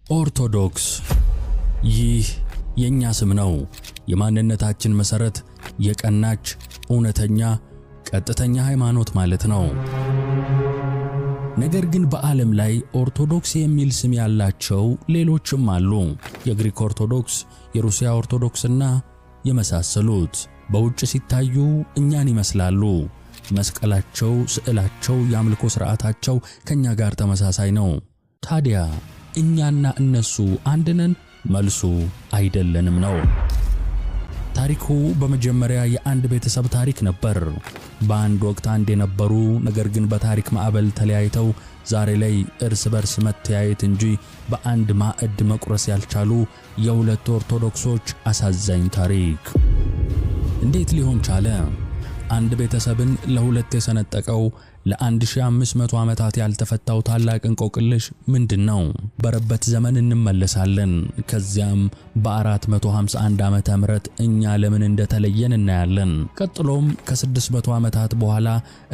ኦርቶዶክስ፣ ይህ የእኛ ስም ነው። የማንነታችን መሠረት የቀናች፣ እውነተኛ፣ ቀጥተኛ ሃይማኖት ማለት ነው። ነገር ግን በዓለም ላይ ኦርቶዶክስ የሚል ስም ያላቸው ሌሎችም አሉ። የግሪክ ኦርቶዶክስ፣ የሩሲያ ኦርቶዶክስና የመሳሰሉት በውጭ ሲታዩ እኛን ይመስላሉ። መስቀላቸው፣ ስዕላቸው፣ የአምልኮ ሥርዓታቸው ከኛ ጋር ተመሳሳይ ነው። ታዲያ እኛና እነሱ አንድ ነን? መልሱ አይደለንም ነው። ታሪኩ በመጀመሪያ የአንድ ቤተሰብ ታሪክ ነበር። በአንድ ወቅት አንድ የነበሩ፣ ነገር ግን በታሪክ ማዕበል ተለያይተው ዛሬ ላይ እርስ በርስ መተያየት እንጂ በአንድ ማዕድ መቁረስ ያልቻሉ የሁለት ኦርቶዶክሶች አሳዛኝ ታሪክ። እንዴት ሊሆን ቻለ? አንድ ቤተሰብን ለሁለት የሰነጠቀው፣ ለ1500 ዓመታት ያልተፈታው ታላቅ እንቆቅልሽ ምንድን ነው? በረበት ዘመን እንመለሳለን። ከዚያም በ451 ዓመተ ምህረት እኛ ለምን እንደተለየን እናያለን። ቀጥሎም ከ600 ዓመታት በኋላ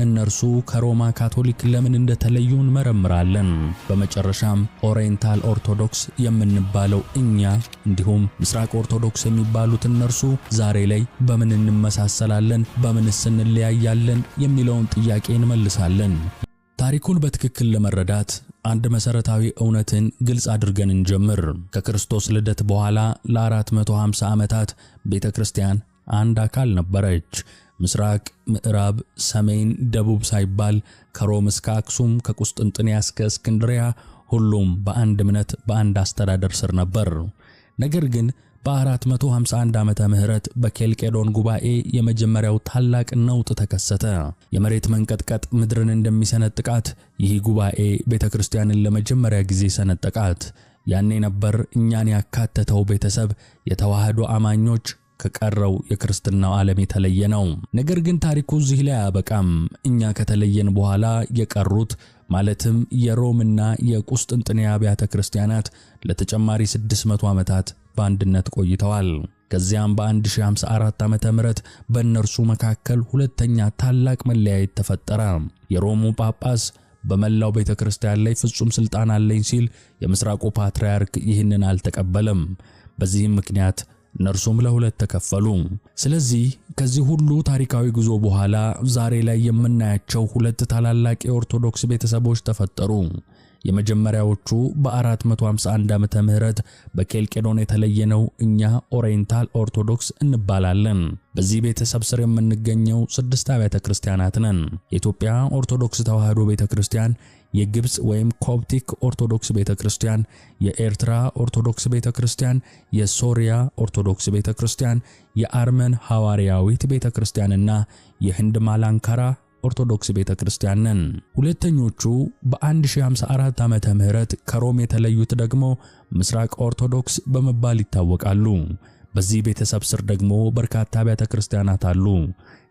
እነርሱ ከሮማ ካቶሊክ ለምን እንደተለዩ እንመረምራለን። በመጨረሻም ኦሪየንታል ኦርቶዶክስ የምንባለው እኛ እንዲሁም ምስራቅ ኦርቶዶክስ የሚባሉት እነርሱ ዛሬ ላይ በምን እንመሳሰላለን፣ በምንስ እንለያያለን የሚለውን ጥያቄ እንመልሳለን። ታሪኩን በትክክል ለመረዳት አንድ መሰረታዊ እውነትን ግልጽ አድርገን እንጀምር። ከክርስቶስ ልደት በኋላ ለ450 ዓመታት ቤተ ክርስቲያን አንድ አካል ነበረች። ምስራቅ፣ ምዕራብ፣ ሰሜን፣ ደቡብ ሳይባል ከሮም እስከ አክሱም፣ ከቁስጥንጥንያ እስከ እስክንድሪያ ሁሉም በአንድ እምነት፣ በአንድ አስተዳደር ስር ነበር። ነገር ግን በ451 ዓመተ ምህረት በኬልቄዶን ጉባኤ የመጀመሪያው ታላቅ ነውጥ ተከሰተ። የመሬት መንቀጥቀጥ ምድርን እንደሚሰነጥቃት ይህ ጉባኤ ቤተ ክርስቲያንን ለመጀመሪያ ጊዜ ሰነጠቃት። ያኔ ነበር እኛን ያካተተው ቤተሰብ የተዋህዶ አማኞች ከቀረው የክርስትናው ዓለም የተለየ ነው። ነገር ግን ታሪኩ እዚህ ላይ አያበቃም። እኛ ከተለየን በኋላ የቀሩት፣ ማለትም የሮምና የቁስጥንጥንያ አብያተ ክርስቲያናት፣ ለተጨማሪ 600 ዓመታት በአንድነት ቆይተዋል። ከዚያም በ1054 ዓመተ ምህረት በእነርሱ መካከል ሁለተኛ ታላቅ መለያየት ተፈጠረ። የሮሙ ጳጳስ በመላው ቤተ ክርስቲያን ላይ ፍጹም ስልጣን አለኝ ሲል፣ የምስራቁ ፓትርያርክ ይህንን አልተቀበለም። በዚህም ምክንያት እነርሱም ለሁለት ተከፈሉ። ስለዚህ ከዚህ ሁሉ ታሪካዊ ጉዞ በኋላ ዛሬ ላይ የምናያቸው ሁለት ታላላቅ የኦርቶዶክስ ቤተሰቦች ተፈጠሩ። የመጀመሪያዎቹ በ451 ዓመተ ምህረት በኬልቄዶን የተለየነው እኛ ኦሪየንታል ኦርቶዶክስ እንባላለን። በዚህ ቤተሰብ ስር የምንገኘው ስድስት አብያተ ክርስቲያናት ነን። የኢትዮጵያ ኦርቶዶክስ ተዋሕዶ ቤተክርስቲያን፣ የግብጽ ወይም ኮፕቲክ ኦርቶዶክስ ቤተክርስቲያን፣ የኤርትራ ኦርቶዶክስ ቤተክርስቲያን፣ የሶሪያ ኦርቶዶክስ ቤተክርስቲያን፣ የአርመን ሐዋርያዊት ቤተክርስቲያንና የህንድ ማላንካራ ኦርቶዶክስ ቤተክርስቲያን ነን። ሁለተኞቹ በ1054 ዓመተ ምህረት ከሮም የተለዩት ደግሞ ምስራቅ ኦርቶዶክስ በመባል ይታወቃሉ። በዚህ ቤተሰብ ስር ደግሞ በርካታ አብያተ ክርስቲያናት አሉ።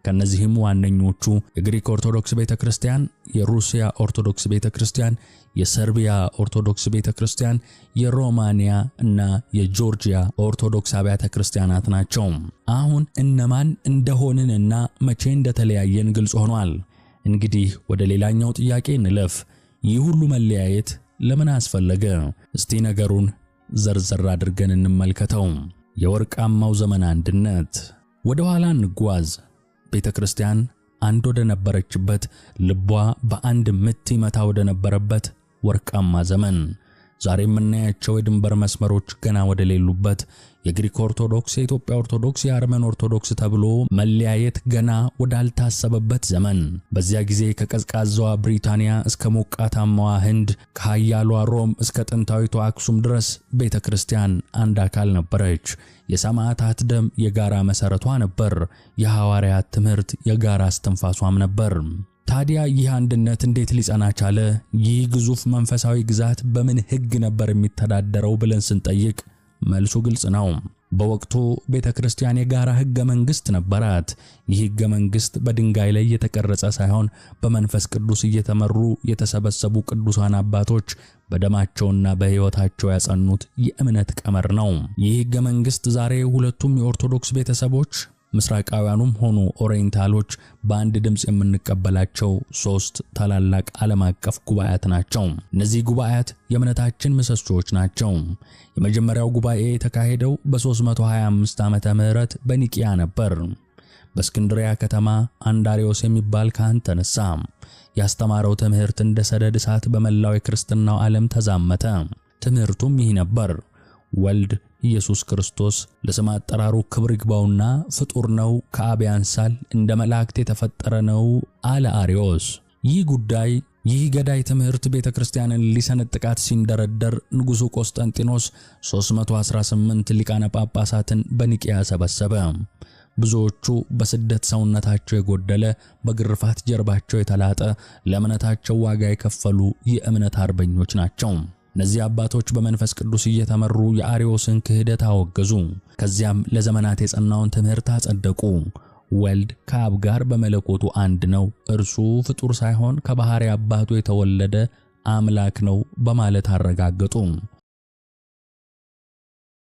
ከነዚህም ዋነኞቹ የግሪክ ኦርቶዶክስ ቤተክርስቲያን፣ የሩሲያ ኦርቶዶክስ ቤተክርስቲያን፣ የሰርቢያ ኦርቶዶክስ ቤተክርስቲያን፣ የሮማኒያ እና የጆርጂያ ኦርቶዶክስ አብያተ ክርስቲያናት ናቸው። አሁን እነማን እንደሆንንና መቼ እንደተለያየን ግልጽ ሆኗል። እንግዲህ ወደ ሌላኛው ጥያቄ እንለፍ። ይህ ሁሉ መለያየት ለምን አስፈለገ? እስቲ ነገሩን ዘርዘር አድርገን እንመልከተው። የወርቃማው ዘመን አንድነት። ወደ ኋላ እንጓዝ። ቤተ ክርስቲያን አንድ ወደ ነበረችበት፣ ልቧ በአንድ ምት ይመታ ወደ ነበረበት ወርቃማ ዘመን፣ ዛሬ የምናያቸው የድንበር መስመሮች ገና ወደ ሌሉበት፣ የግሪክ ኦርቶዶክስ፣ የኢትዮጵያ ኦርቶዶክስ፣ የአርመን ኦርቶዶክስ ተብሎ መለያየት ገና ወዳልታሰበበት ዘመን። በዚያ ጊዜ ከቀዝቃዛዋ ብሪታንያ እስከ ሞቃታማዋ ህንድ፣ ከኃያሏ ሮም እስከ ጥንታዊቷ አክሱም ድረስ ቤተ ክርስቲያን አንድ አካል ነበረች። የሰማዕታት ደም የጋራ መሠረቷ ነበር። የሐዋርያት ትምህርት የጋራ እስትንፋሷም ነበር። ታዲያ ይህ አንድነት እንዴት ሊጸና ቻለ? ይህ ግዙፍ መንፈሳዊ ግዛት በምን ሕግ ነበር የሚተዳደረው ብለን ስንጠይቅ መልሱ ግልጽ ነው። በወቅቱ ቤተ ክርስቲያን የጋራ ሕገ መንግሥት ነበራት። ይህ ሕገ መንግሥት በድንጋይ ላይ የተቀረጸ ሳይሆን በመንፈስ ቅዱስ እየተመሩ የተሰበሰቡ ቅዱሳን አባቶች በደማቸውና በሕይወታቸው ያጸኑት የእምነት ቀመር ነው። ይህ ሕገ መንግሥት ዛሬ ሁለቱም የኦርቶዶክስ ቤተሰቦች ምስራቃውያኑም ሆኑ ኦሪየንታሎች በአንድ ድምፅ የምንቀበላቸው ሦስት ታላላቅ ዓለም አቀፍ ጉባኤያት ናቸው። እነዚህ ጉባኤያት የእምነታችን ምሰሶዎች ናቸው። የመጀመሪያው ጉባኤ የተካሄደው በ325 ዓመተ ምህረት በኒቂያ ነበር። በእስክንድሪያ ከተማ አንድ አርዮስ የሚባል ካህን ተነሳ። ያስተማረው ትምህርት እንደ ሰደድ እሳት በመላው የክርስትናው ዓለም ተዛመተ። ትምህርቱም ይህ ነበር፦ ወልድ ኢየሱስ ክርስቶስ ለስም አጠራሩ ክብር ይግባውና ፍጡር ነው፣ ከአብ ያንሳል፣ እንደ መላእክት የተፈጠረ ነው አለ አርዮስ። ይህ ጉዳይ ይህ ገዳይ ትምህርት ቤተ ክርስቲያንን ሊሰነጥቃት ሲንደረደር ንጉሡ ቆስጠንጢኖስ 318 ሊቃነ ጳጳሳትን በኒቅያ ሰበሰበ። ብዙዎቹ በስደት ሰውነታቸው የጎደለ፣ በግርፋት ጀርባቸው የተላጠ፣ ለእምነታቸው ዋጋ የከፈሉ የእምነት አርበኞች ናቸው። እነዚህ አባቶች በመንፈስ ቅዱስ እየተመሩ የአርዮስን ክህደት አወገዙ። ከዚያም ለዘመናት የጸናውን ትምህርት አጸደቁ። ወልድ ከአብ ጋር በመለኮቱ አንድ ነው፣ እርሱ ፍጡር ሳይሆን ከባሕርይ አባቱ የተወለደ አምላክ ነው በማለት አረጋገጡ።